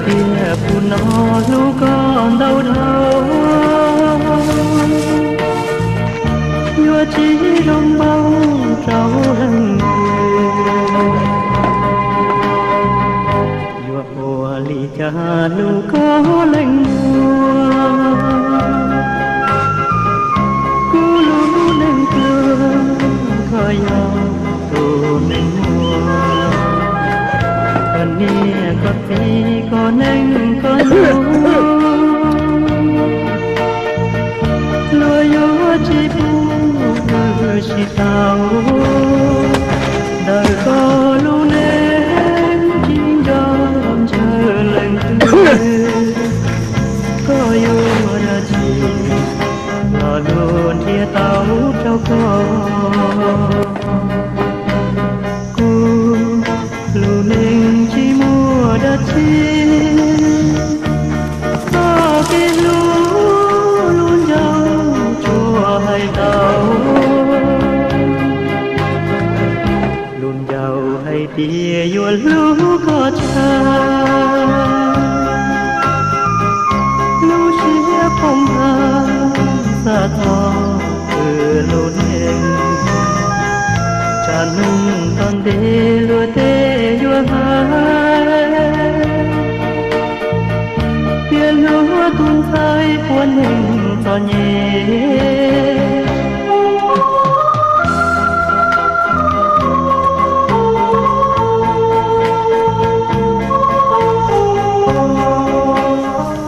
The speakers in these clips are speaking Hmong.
Tiam kuv no hlub koj ntau dhau, yuav tsis zoo npaum rau leej twg. Yuav ua li cas hlub koj leej muaj, kuv lub neej pluag koj yog tus neeg muaj. Koj niam koj txiv koj neej koj nyob, luag yuav tsis pub wb sib tau. Ntawm koj lub neej tsis nco ntshaw leej twg, koj yuav dab tsi los luag nrhiav tau rau koj. Kuv lub neej tsis muaj dab tsi, txoj kev hlub lub ncauj tsuas hais tau. Lub ncauj hais tias yuav hlub koj tshaj, lub siab poob nqa xa txog wb lub neej. Tsam neej txog ntev luag tej yuav hais, tias hlub tus ntxhais puav leej txom nyem.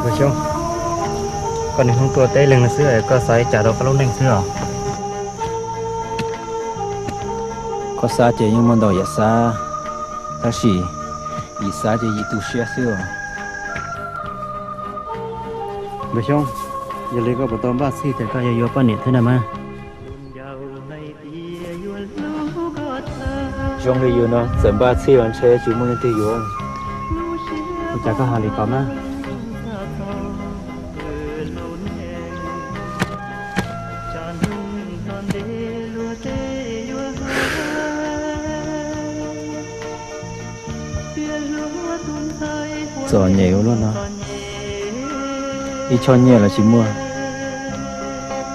Ua Xyooj, koj niaj hnub tuaj teb leeg no xwb, koj xav ib cas rau koj lub neej xwb os? Koj xav ces yeej muaj ntau yam xav, tab sis yim xav ces yim tu siab xwb os. Npawg Xyooj, yog li koj puas tau npaj txhij tias koj yuav yuav poj niam thiab na mas? Zoo li yus no txawm npaj txhij los ntshe tsis muaj leej twg yuav. Ua cas koj hais li ko na? Txom nyem ua luaj no, ib choj nyiaj los tsis muaj,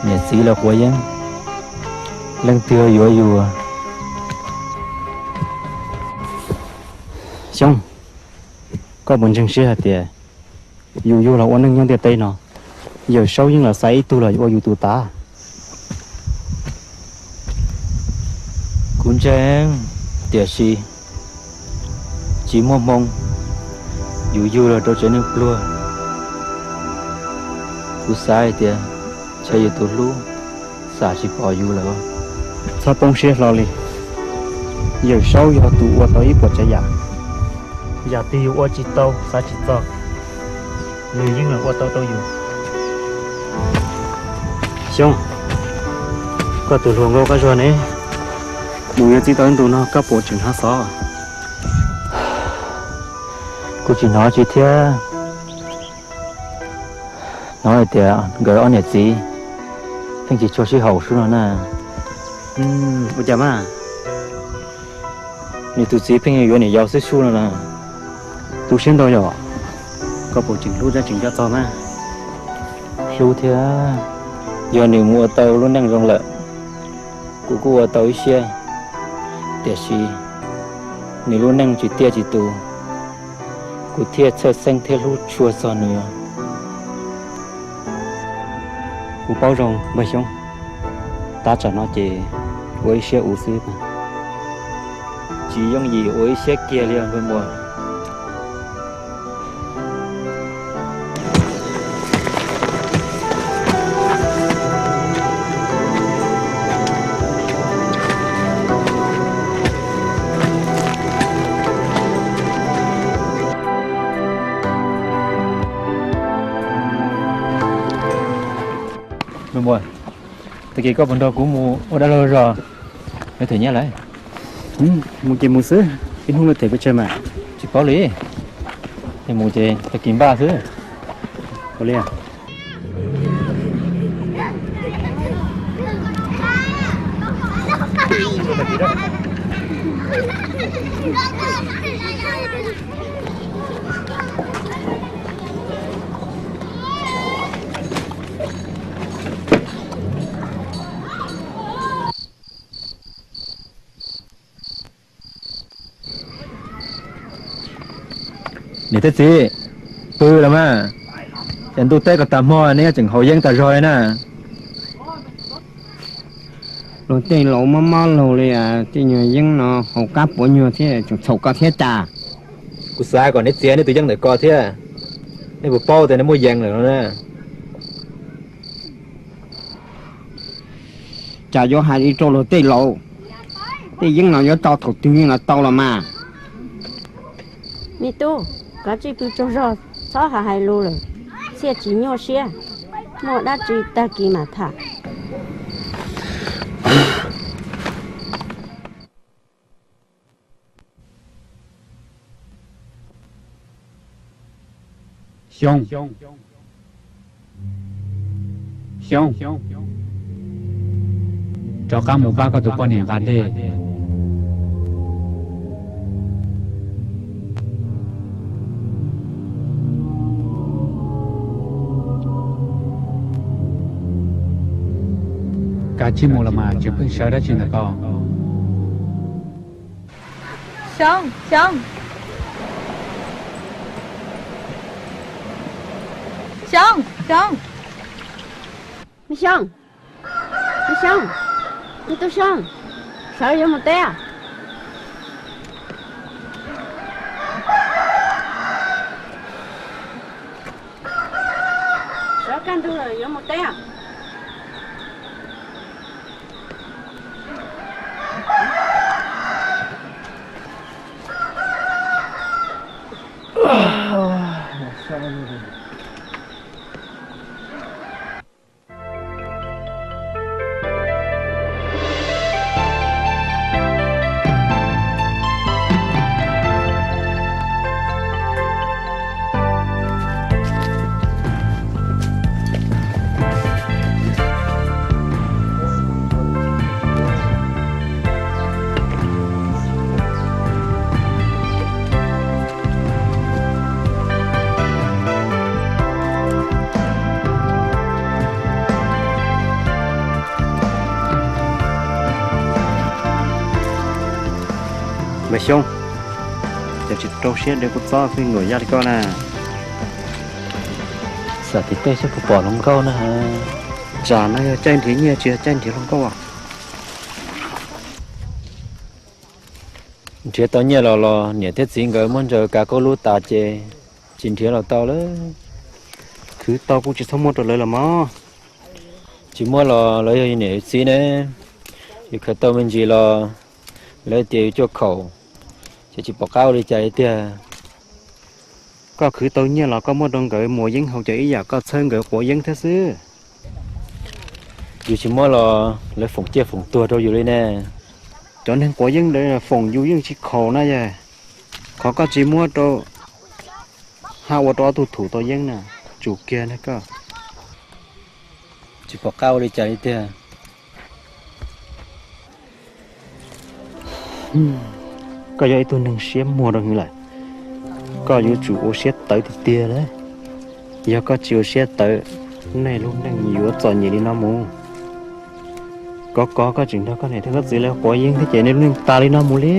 niam txiv los quav yeeb, leej twg yuav yus? Xyooj, koj puas ntseeg siab hais tias yus yug los ua neej nyob ntiaj teb no, Yawm Saub yeej los xaiv ib tug los ua yus tus tav? Kuv ntseeg, tiam sis tsis muaj hmoo yus yug los rau tsev neeg pluag. Kuv xav hais tias ntshe yus tus hlub xam tsis pom yus lawm. Txhob poob siab hlo li, Yawm Saub yog tus ua tau ib puas tsav yam. Yam twg yus ua tsis tau xav tsis txog, nws yeej los ua tau rau yus. Xyooj, koj tus hluas nkauj qab zog ne, mus yuav txiv tau ib ntus no koj puas tseem hnov xov? Kuv tsis hnov tsi thiab. Hnov hais tias nkawd ob niam txiv pheej tsis tshua sib haum sub no na. Ua cas mas? Nws tus txiv pheej yuav niam yau xwb sub no na. Tu siab ntau yom. Koj puas tseem hlub thiab tseem nco txog mas? Hlub thiab. Yog nws mus ua tau lub neej zoo lawm, kuv kuj ua tau ib siab, tiam sis nws lub neej tsis tiaj tsis tus, kuv thiaj txhawj xeeb thiab hlub tshua txog nws. Kuv paub zoo npawg Xyoob, tab tsam no ces ua ib siab uv xwb. Tsis yooj yim ua ib siab kiag li os npawg Muas. Npawg Muas, tag kis koj puas nrog kuv mus ua dab laug zog, yuav them nyab lawm? Mus ces mus xwb, ib hnub yuav them pes tsawg mas? Tsis paub li, es mus ces tag kis npaj xwb. Ua li. Niam thiab txiv, pw los mas, ces ntuj teb kom tag hmo neb tseem haus yeeb tas zog li na. Luag tej laus mob mob laug li, tej nyuag yeeb no haus qab puav nyuag thiab tseem txhaum koj thiab cas? Kuv xav kom neb txiav neb tus yeeb ntawm ko thiab, neb puas paub tias neb muaj yees lawm no na? Cas yuav hais li rau luag tej laus, tej yeeb no yuav tso thaum twg yeej los tau los mas. Me tub, kav tsij pw tsaug zog, txhob hais hais lus lawm, thiaj tsis nyuaj siab, muaj dab tsi tag kis mam tham. Xyoo, Xyoo, rov qab mus pab koj tus poj niam nqa dej. Kav tsij mus los mas, tsis pheej sawv dab tsi ntawm ko. Xyoo, Xyoo, Xyoo, Xyoo, Me Xyoo, Me Xyoo, me tub Xyoo, sawv yuav mus teb. Sawv kaj ntug lawm yuav mus teb. Me Xyoo, cas tsis rau siab de kuv txob fij nkuam yaj li koj na. Xav tim tej saib puas pom hluas nkauj na. Tsam no yog caij nrhiav nyiaj tsis yog caij nrhiav hluas nkauj. Nrhiav tau nyiaj los los niam thiab txiv nkawd muab ntsaws kav koj lub tas ces tsis nrhiav los tau lawm. Khwv tau kuj tsis txhob muab rau lawv los mog. Tsis muab los lawv yog yus niam yus txiv ne, yus khaws tau me ntsis los lawv tias yus cuaj khaum, ces tsis pom qab ua li cas li tiag. Koj khwv tau nyiaj los koj muab rau nkawd muas yeeb haus ces ib yam koj txhawb nkawd quav yeeb thiab xwb. Yus tsis muab los lawv foom ciaj foom tuag rau yus li ne. Cov neeg quav yeeb ntawd foom yus yeej tsis khaum na yog. Qhov koj tsis muab rau hab ua rau ob tug thum tau yeeb na, tsum kiag na koj. Tsis pom qab ua li cas li tiag. Koj yog ib tug neeg siab muag rau hwv lawm, koj yuav tsum ua siab tawv tiag tiag lawm. Yog koj tsis ua siab tawv, nej lub neej yuav txom nyem li no mus. Kov kov koj tseem nrog koj niam thiab koj txiv lawv quav yeeb thiab ces nej lub neej tas li no mus li.